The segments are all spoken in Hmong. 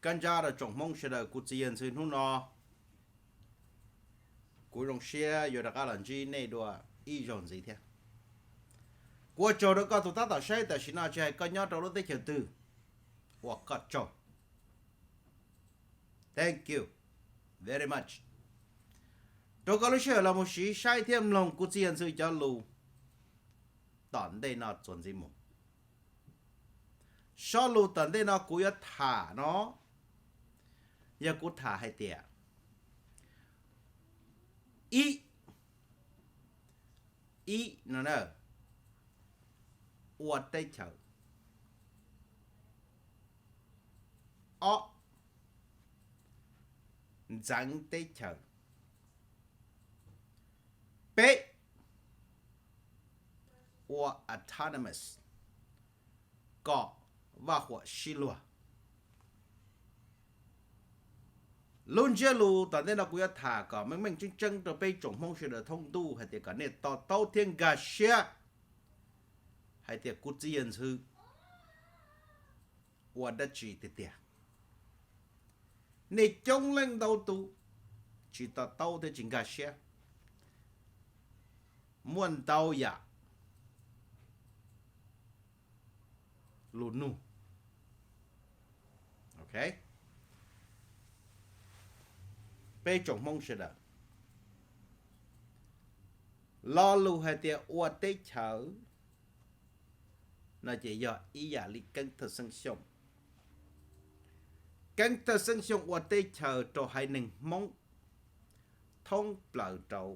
Kab ntsab rau tsoom Hmoob sawv daws, kuv txiv yawg ntxwv hnub no kuv zoo siab yuav rov qab los ntsib nej dua ib zaug ntxiv thiab. Kuv ua tsaug rau koj tus tab tom saib tam sim no, tsis hais koj nyob rau lub teb chaws twg, ua koj tsaug. Thank you very much rau koj lub sij hawm los mus siv saib thiab mloog kuv txiv yawg ntxwv cov lus tom ntej no txuas ntxiv mus. Sob lus tom ntej no kuv yuav tham no yog kuv tham hais tias, ib, ib no, ua teb chaws. Ob, ntxeev teb chaws. Peb, ua autonomous, kom vaj huam sib luag. Lub ntsiab lus tom ntej no kuv yuav tham kom meej meej tseeb tseeb rau peb tsoom Hmoob sawv daws thoob ntuj hais tias kom nej to taub thiab nkag siab hais tias kuv txiv yawg ntxwv ua dab tsi tiag tiag. Nej coob leej ntau tus tsis to taub thiab tsis nkag siab. Muaj ntau yam lus nug. Ok, peb tsoom Hmoob sawv daws, lo lus hais tias ua teb chaws no ces yog ib yam li keeb thawj xeeb Xyooj. Keeb thawj xeeb Xyooj ua teb chaws rau haiv neeg Hmoob thoob plaws rau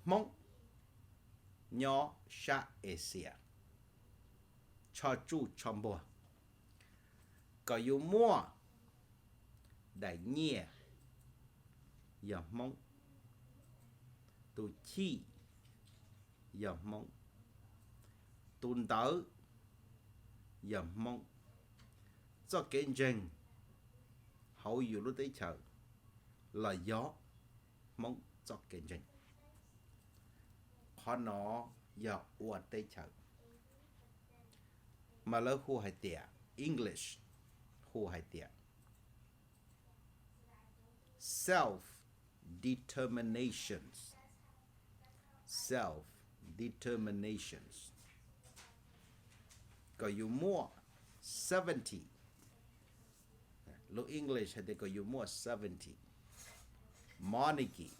Hmoob nyob sab Asia, tsho tsuj tsho npuag, kom yus muaj daim nyiaj yog Hmoob, tus chij yog Hmoob, tus ntawv yog Hmoob, txoj kev ntseeg hauv yus lub teb chaws los yog Hmoob txoj kev ntseeg. Qhov no yog ua teb chaws, mas lawv hu hais tias, English hu hais tias self determinations. Self determinations. Kom yus muaj sovereignty. Lus English hais tias kom yus muaj sovereignty, monarchy,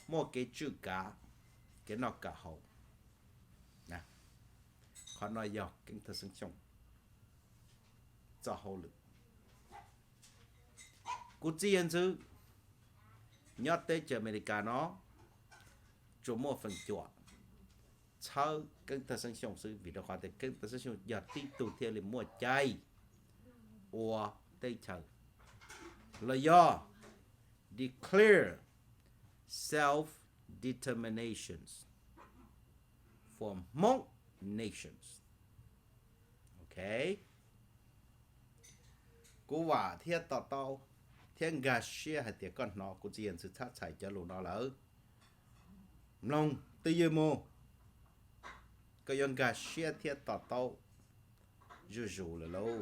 muaj kev tswj kav, kev noj kav haus. Qhov no yog keeb thawj xeeb Xyooj txoj hauj lwm. Kuv txiv yawg ntxwv nyob teb chaws Amelikas no tsuas muaj feem cuam txhawb keeb thawj xeeb Xyooj xwb, vim rau qhov tias keeb thawj xeeb Xyooj yog tib tug thiaj li muaj cai ua teb chaws los yog declare self determinations for Hmong nations. Ok, kuv vam thiab to taub thiab nkag siab hais tias koj hnov kuv txiv yawg ntxwv txhab txhais cov lus no lawm. Mloog twj ywm mus, koj yuav nkag siab thiab to taub zuj zus lawm lauj.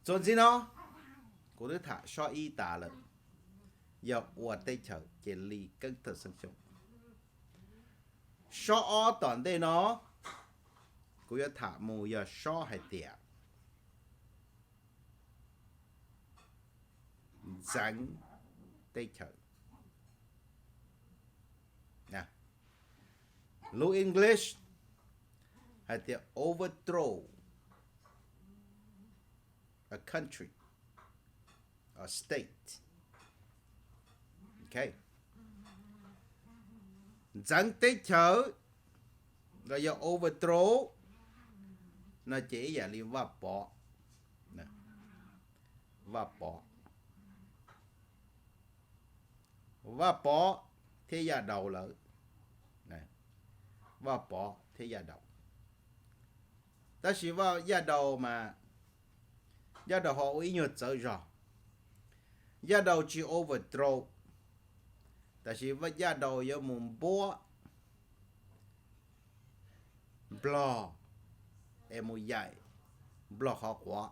Txuas ntxiv no, kuv twb tham sob ib tas lawm, yog ua teb chaws ces li keeb thawj xeeb Xyooj. Sob ob tom ntej no, kuv yuav tham mus yog sob hais tias ntxeev teb chaws. Lus English hais tias overthrow a country or state. Ok, ntxeev teb chaws los yog overthrow no ces ib yam li Vaj Pov, Vaj Pov, Vaj Pov thiab Yaj Daus lawm. Vaj Pov thiab Yaj Daus, tab sis Yaj Daus mas, Yaj Daus ho ua ib nyuag txawv zog. Yaj Daus tsis overthrow, tab sis Yaj Daus yuav mus npuab Nplog es mus yaim Nplog qhov quav,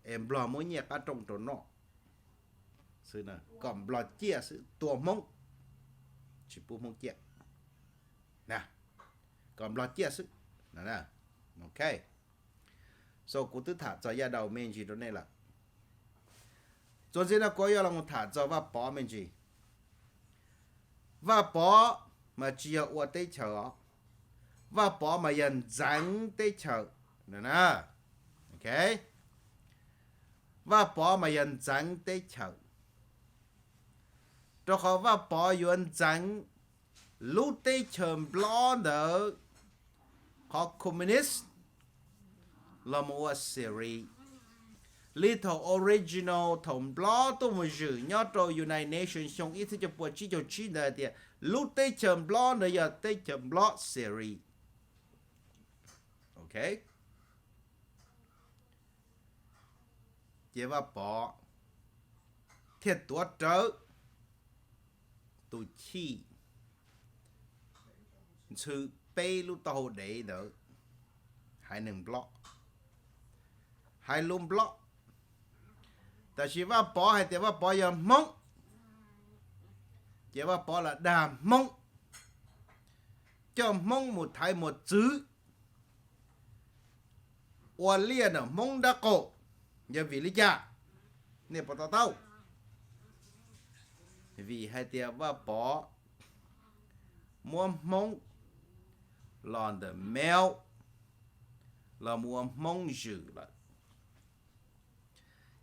es Nplog muab nyiaj qab rooj rau noj xwb, kom Nplog ciaj xwb, tua Hmoob, tsis pub Hmoob ciaj, kom Nplog ciaj xwb. Ok, so kuv twb tham txog Yaj Daus me ntsis rau nej lawm. Txuas ntxiv no kuv yuav los mus tham txog Vaj Pov me ntsis. Vaj Pov mas tsis yog ua teb chaws os, Vaj Pov mas yog ntxeev teb chaws. Vaj Pov mas yog ntxeev teb chaws, rau qhov Vaj Pov yuav ntxeev lub teb chaws Nplog ntawd qhov communist los mus ua xia ri. Li thaum original, thaum Nplog tuaj mus zwm nyob rau United Nations xyoo ib txhiab cuaj puas tsib caug tsib ntawd hais tias lub teb chaws Nplog ntawd yog teb chaws Nplog xia ri. Ok, ces Vaj Pov thiaj tuav rawv tus chij ntxhw peb lub taub hau dev ntawd, haiv neeg Nplog, hais lus Nplog. Tab sis Vaj Pov hais tias Vaj Pov yog Hmoob, ces Vaj Pov los dag Hmoob, coj Hmoob mus thaiv mos txwv, ua liaj ntawm Hmoob nraub qaum. Yog vim li cas? Nej puas to taub? Vim hais tias Vaj Pov muab Hmoob los ntawm Melk, los mus ua Hmoob zwm lawm,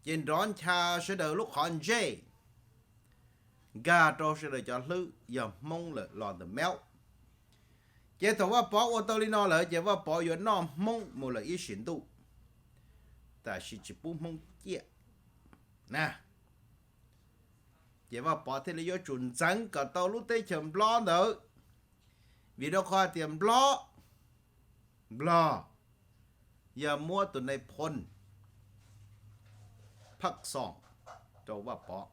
ces nrov ncha sawv daws lub qhov ntsej, nkag rau sawv daws cov hlwb yog Hmoob lawm los ntawm Melk. Ces thaum Vaj Pov ua tau li no lawm ces Vaj Pov yuav noj Hmoob mus lawm ib sim ntuj, tab sis tsis pub Hmoob ciaj na. Ces Vaj Pov thiaj li yuav tsum ntxeev kom tau lub teb chaws Nplog ntawd, vim rau qhov hais tias Nplog, Nplog yog muab tus nais phoo Phaj Xoom rau Vaj Pov.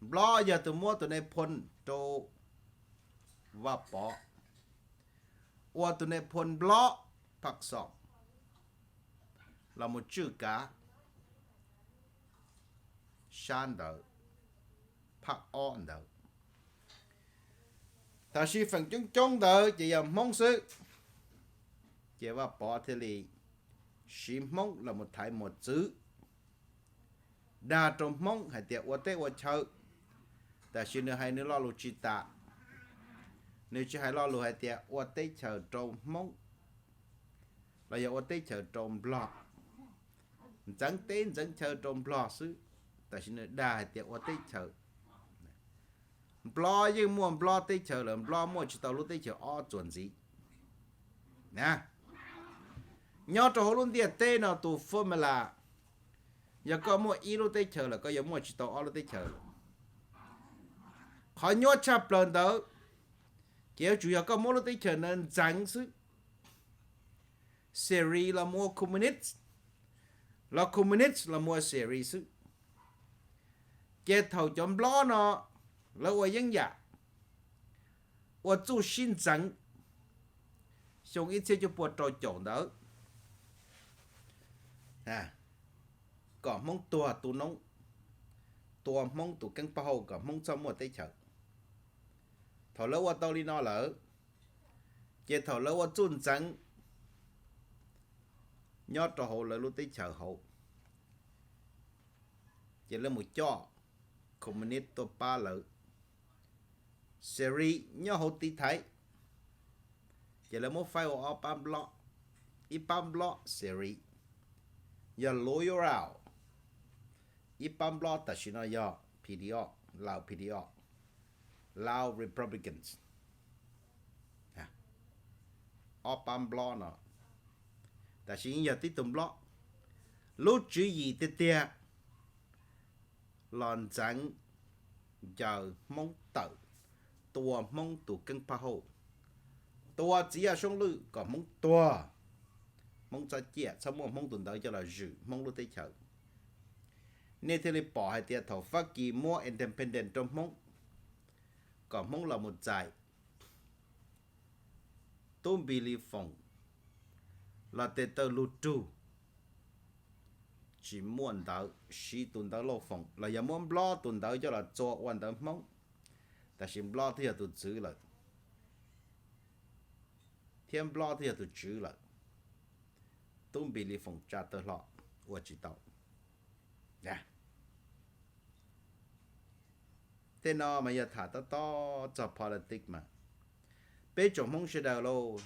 Nplog yog tus muab tus nais phoo rau Vaj Pov, ua tus nais phoo Nplog Phaj Xoom los mus tswj kav sab ntawd, phaj ob ntawd. Tab sis feem coob coob ntawd ces yog Hmoob xwb. Ces Vaj Pov thiaj li siv Hmoob los mus thaiv mos txwv, dag rau Hmoob hais tias ua teb ua chaw. Tab sis nws hais nws lo lus tsis tas, nws tsis hais lo lus hais tias ua teb chaws rau Hmoob los yog ua teb chaws rau Nplog, ntxeev teb ntxeev chaw rau Nplog xwb, tab sis nws dag hais tias ua teb chaws. Nplog yeej muaj Nplog teb chaws lawm, Nplog muaj tsis tau lub teb chaws ob txuas ntxiv. Nyob rau hauv lub ntiaj teb no tus formula, yog koj muaj ib lub teb chaws lawm koj yuav muaj tsis tau ob lub teb chaws lawm. Qhov nyuaj tshaj plaws ntawd ces yuav tsum yog koj muab lub teb chaws ntawd ntxeev xwb, xia ri los mus ua communist, los communist los mus ua xia ri xwb. Ces thaum cov Nplog no lawv ua yeeb yam, ua txuj sib ntxeev xyoo ib txhiab cuaj puas rau caum ntawd, kom Hmoob tuag tu noob, tua Hmoob tus keeb paj hauj kom Hmoob txhob muaj teb chaws. Thaum lawv ua tau li no lawm, ces thaum lawv ua txuj ntxeev nyob rau hauv lawv lub teb chaws hauv, ces lawv mus coj communist tuaj pab lawv. Xia ri nyob hauv tiv thaiv, ces lawv muab faib ua ob pab nplob, ib pab nplob xia ri yog Loyal, ib pab nplob tam sim no yog P D O, Lao P D O, Lao Republicans. Ob pab nplob no, tab sis yeej yog tib tug nplob. Lub tswv yim tiag tiag los ntxeev ncaws Hmoob tawm, tua Hmoob tus keeb paj hauj, tua txiv yaj Soob Lwj kom Hmoob tuag, Hmoob txhob ciaj, txhob muaj Hmoob tus ntawd coj los zwm Hmoob lub teb chaws. Nej thiaj li pom hais tias thaum Fab Kis muab independent rau Hmoob, kom Hmoob los mus txais Tub Npis Lis Foom los tes taw lug rug, tsis muaj ntawv, siv tus ntawv lauj foom los yog muab nplob tus ntawv coj los txua ua ntawv Hmoob, tab sis nplob twb yog tus txwv lawm, thiab nplob twb yog tus tswv lawm. Tub Npis Lis Foom tsa taw hlo ua tsis tau. Tej no mas yog tham tob tob txog politics mas, peb tsoom Hmoob sawv daws lauj,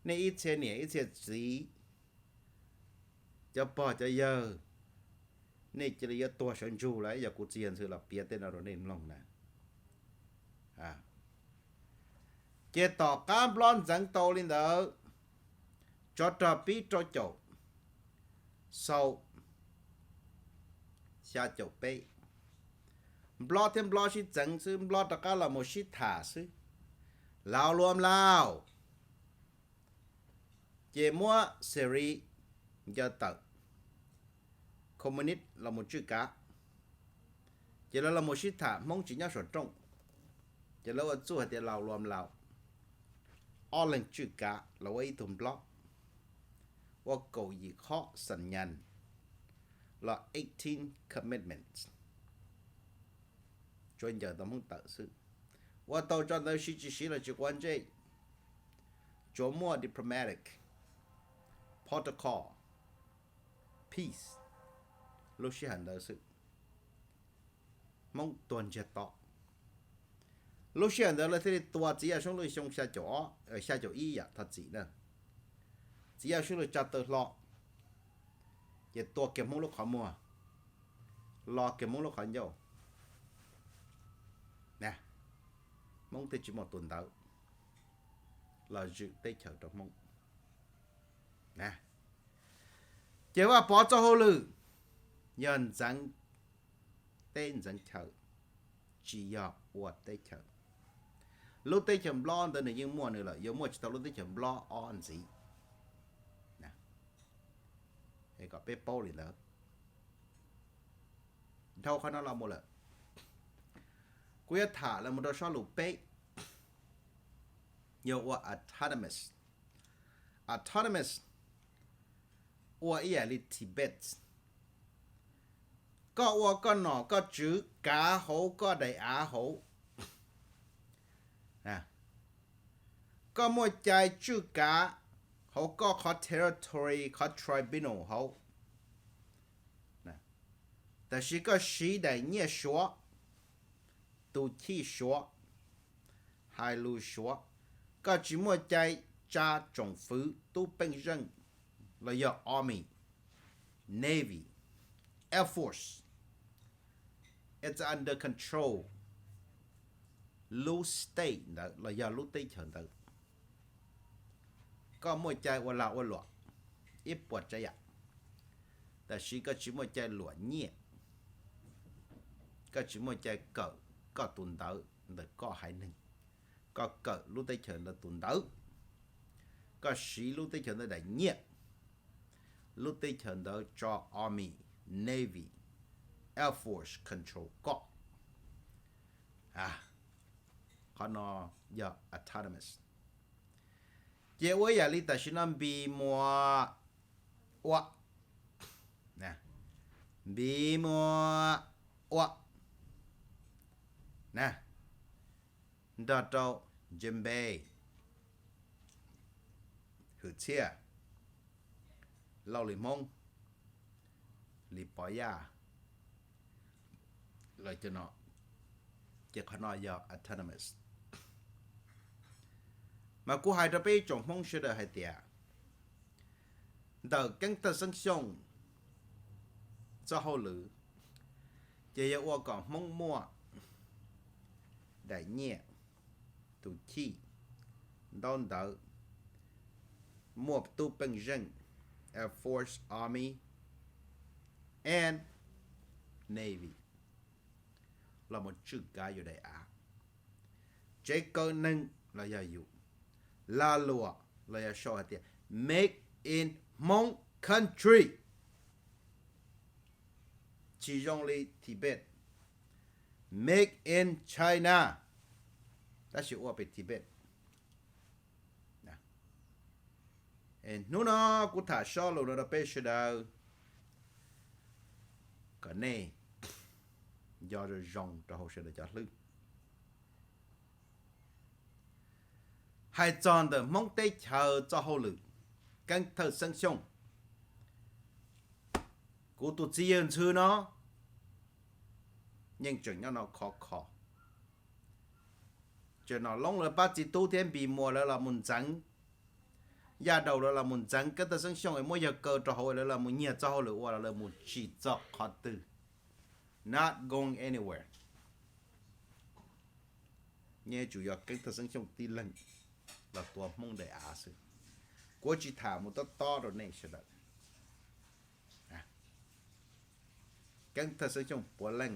nej ib txhia niam ib txhia txiv, cov pog cov yawg, nej cia li yuav tuag sawv ntsug lawm, yog kuv txiv yawg ntxhw los piav tej no rau nej mloog na. Ces tom qab nplob ntxeev tau li ntawd, tsov rog pib rau caum, xaus xya caum peb, nplob thiab nplob sib txeev xwb, nplob rov qab los mus sib tham xwb, laus luam laus, ces muab xes ris ncaws tawm, communist los mus tswj kav, ces lawv los mus sib tham Hmoob tsis nyob saum rooj, ces lawv ua txuj hais tias laus luam laus, ob leeg tswj kav los ua ib tug nplob, ua kaum yim qhov xas nyas los eighteen commitments, tsuas ncaws tau Hmoob tawm xwb. Ua tau tso ntawd siv tsis siv los tsis quav ntsej, tsuas muaj diplomatic, protocol, peace, lub sij hawm ntawd xwb. Hmoob tuag ntsiag to. Lub sij hawm ntawd lawv thiaj li tua txiv Yaj Suab Lwj xyoo xya caum ib yam thov txim na. Txiv Yaj Suab Lwj tsa taw hlo, ces tua kiag Hmoob lub qhov muag, lo kiag Hmoob lub qhov ncauj. Hmoob thiaj tsis muaj tus ntawd los zwm teb chaws rau Hmoob. Ces Vaj Pov txoj hauj lwm yog ntxeev teb ntxeev chaw, tsis yog ua teb chaws. Lub teb chaws nplob ntawd nws yeej muaj nws lawm, yuav muaj tsis tau lub teb chaws nplob ob ntxiv. Kom peb paub li ntawd. Dhau qhov no los mus lawm, kuv yuav tham los mus rau sob lus peb, yog ua autonomous. Autonomous ua ib yam li Tibet. Koj ua koj nom koj tswv kav hauv koj daim av hauv. Koj muaj cai tswj kav hauv koj qhov territory, qhov tribunal hauv. Tab sis koj siv daim nyiaj Suav, tus chij Suav, hais lus Suav. Koj tsis muaj cai tsa tsoom fwv tub peej zeej los yog army, navy, air force. It's under control lub state ntawd los yog lub teb chaws ntawd. Koj muaj cai ua lag ua luam ib puas tsav yam, tab sis koj tsis muaj cai luam nyiaj. Koj tsis muaj cai kawm koj tus ntawv ntawm koj haiv neeg. Koj kawm lub teb chaws ntawd tus ntawv, koj siv lub teb chaws ntawd daim nyiaj, lub teb chaws ntawd tso army, navy, air force control koj. Qhov no yog autonomous. Ces ua ib yam li tam sim no Npis Muas Ua, Npis Muas Ua na, nrog rau James Bates, Hwm Txhiaj, Lauj Lis Hmoob, Lis Pov Yaj, lawv cov no, ces qhov no yog autonomous. Mas kuv hais rau peb ib tsoom Hmoob sawv daws hais tias, ntawm Keeb Thawj Xeeb Xyooj txoj hauj lwm ces yog ua kom Hmoob muaj daim nyiaj, tus chij, ntaub ntawv, muaj tub peej zeej, Air Force, Army and Navy los mus tswj kav yus daim av. Tsev kaw neeg los yog yus, lag luam los yog sau hais tias Make in Hmong Country, tsis zoo li Tibet, Make in China, tab sis ua pem Tibet. Hnub no kuv tham sob lus no rau peb sawv daws kom nej nco zoo zoo rau hauv sawv daws cov hlwb. Hais txog ntawm Hmoob teb chaws txoj hauj lwm, Keeb Thawj Xeeb Xyooj, kuv tus txiv yawg ntxhw no yeej tseem nyob no khov kho. Tseem Nom Loob lawv pab txiv tub thiab Npis Muas lawv los mus ntxeev, Yaj Daus lawv los mus ntxeev Keeb Thawj Xeeb Xyooj es muab yawg kaw rau hauv lawv los mus nyiag txoj hauj lwm ua los lawv mus tsis txog qhov twg. Not going anywhere. Nyob tsum yog Keeb Thawj Xeeb Xyooj tib leeg los tuav Hmoob daim av xwb. Kuv tsis tham mus tob tob rau nej sawv daws. Keeb Thawj Xeeb Xyooj puav leej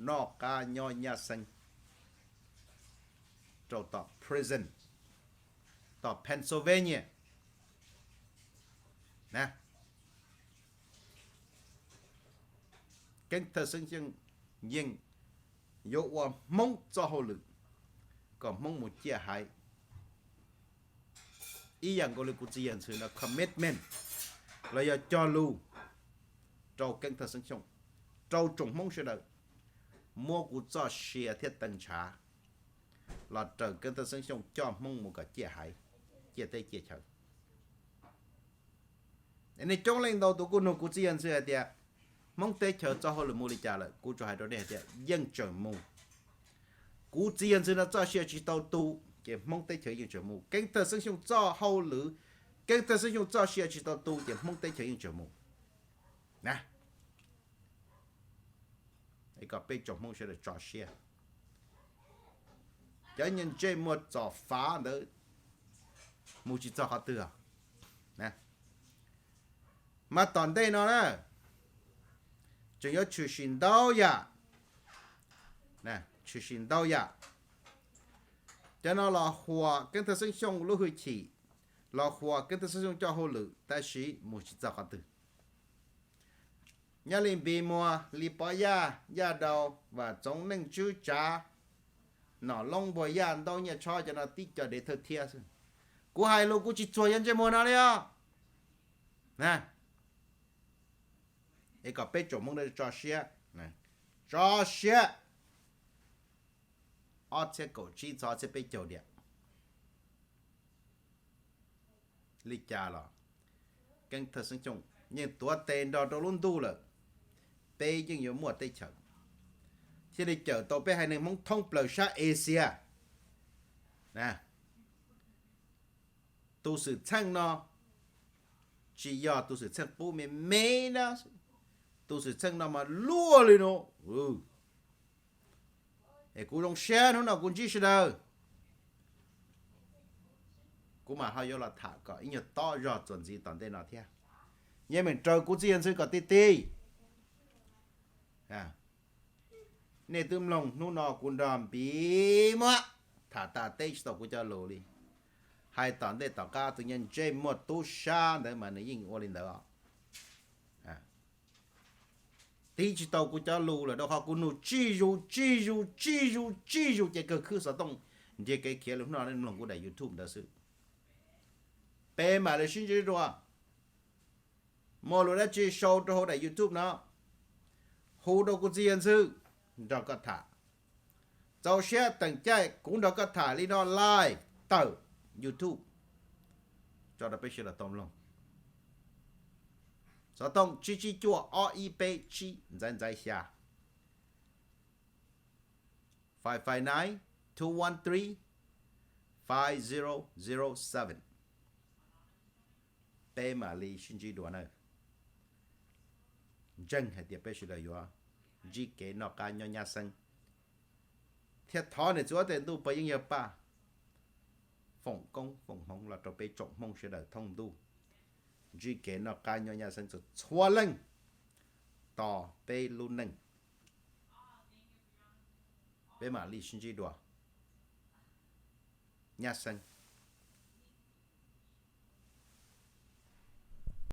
noj qab nyob nyab xeeb rau tom prison, tom Pennsylvania na. Keeb Thawj Xeeb Xyooj yeej yuav ua Hmoob txoj hauj lwm kom Hmoob mus ciaj haiv ib yam nkaus li kuv txiv yawg ntxhw no commitment los yog cog lus rau Keeb Thawj Xeeb Xyooj, rau tsoom Hmoob sawv daws, muab kuv txoj sia thiab teev ntshav los raws Keeb Thawj Xeeb Xyooj coj Hmoob mus kom ciaj haiv, ciaj teb ciaj chaw. Nej coob leej ntau tus kuj nug kuv txiv yawg ntxhw hais tias Hmoob teb chaws txoj hauj lwm mus li cas lawm, kuv tsuas hais rau nej hais tias yeej tseem mus. Kuv txiv yawg ntxhw no txoj sia tsis tau tu ces Hmoob teb chaws yeej tseem mus. Keeb Thawj Xeeb Xyooj txoj hauj lwm, Keeb Thawj Xeeb Xyooj txoj sia tsis tau tu ces Hmoob teb chaws yeej tseem mus na. Kom peb tsoom Hmoob sawv daws tso siab. Cov nyiaj ntsej muag txom fav ntawd mus tsis txog qhov twg. Mas tom ntej no na, tseem yuav tshwm sim ntau yam, tshwm sim ntau yam. Cov no los huam Keeb Thawj Xeeb Xyooj lub hwj chim, los huam Keeb Thawj Xeeb Xyooj coj hauj lwm tab sis mus tsis txog qhov twg. Nyob li Npis Muas, Lis Pov Yaj, Yaj Daus, Vam Txoov, Neej Tswb Tsav, Nom Loob, Npuag Yaj, Ntaub Nyiaj Tshob, cov no tib co dev thawj thiab xwb. Kuv hais lus kuv tsis txuag cov ntsej muag no li os. Es kom peb tsoom Hmoob tso siab, tso siab. Ob txhiab kaum tsib txog ob txhiab peb caug tiam li cas los Keeb Thawj Xeeb Xyooj yeej tuav tes nrog rau lub ntuj lawm, peb yeej yuav muaj teb chaws thiaj li cawm tau peb haiv neeg Hmoob thoob plaws sab Asia. Tus xwm txheej no tsis yog tus xwm txheej qub me me na, tus xwm txheej no mas luaj li no. Es kuv zoo siab hnub no kuv ntsib sawv daws, kuv mam ho yuav los tham kom ib nyuag tob zog txuas ntxiv tom ntej no thiab. Yeej meem raws kuv txiv yawg ntxhw kom ti ti. Nej twb mloog hnub no kuv nrog Npis Muas tham tas teb tsis tau kuv cov lus li. Hais tom ntej tom qab tus nyiaj ntsej muag tub sab ntawd mas nws yeej ua li ntawd os. Tib tsis tau kuv cov lus lawm rau qhov kuv nug tsij zus tsij zus tsij zus tsij zus ces kawg khwb xov tooj nrhiav kev khiav lus hnub no nej mloog kuv daim YouTube ntawd xwb. Peb mam li sib ntsib dua. Muaj lus dab tsi sau rau hauv daim YouTube no, hu rau kuv txiv yawg ntxhw nrog koj tham. Txaus siab teem caij kuv nrog koj tham li no live tawm YouTube tso rau peb sawv daws tau mloog. Xov tooj tsib tsib cuaj ob ib peb tsib ntxaiv ntxaiv xya, five five nine, two one three, five zero zero seven. Peb mam li sib ntsib dua na. Ntseeg hais tias peb sawv daws yuav ntsib kev noj qab nyob nyab xeeb, thiab thov niam txiv huab tais ntuj pog yeeb yawg paj foom koob foom hmoov los rau peb tsoom Hmoob sawv daws thoob ntuj, ntsib kev noj qab nyob nyab xeeb txhua txhua leej tos peb lub neej. Peb mam li sib ntsib dua nyab xeeb.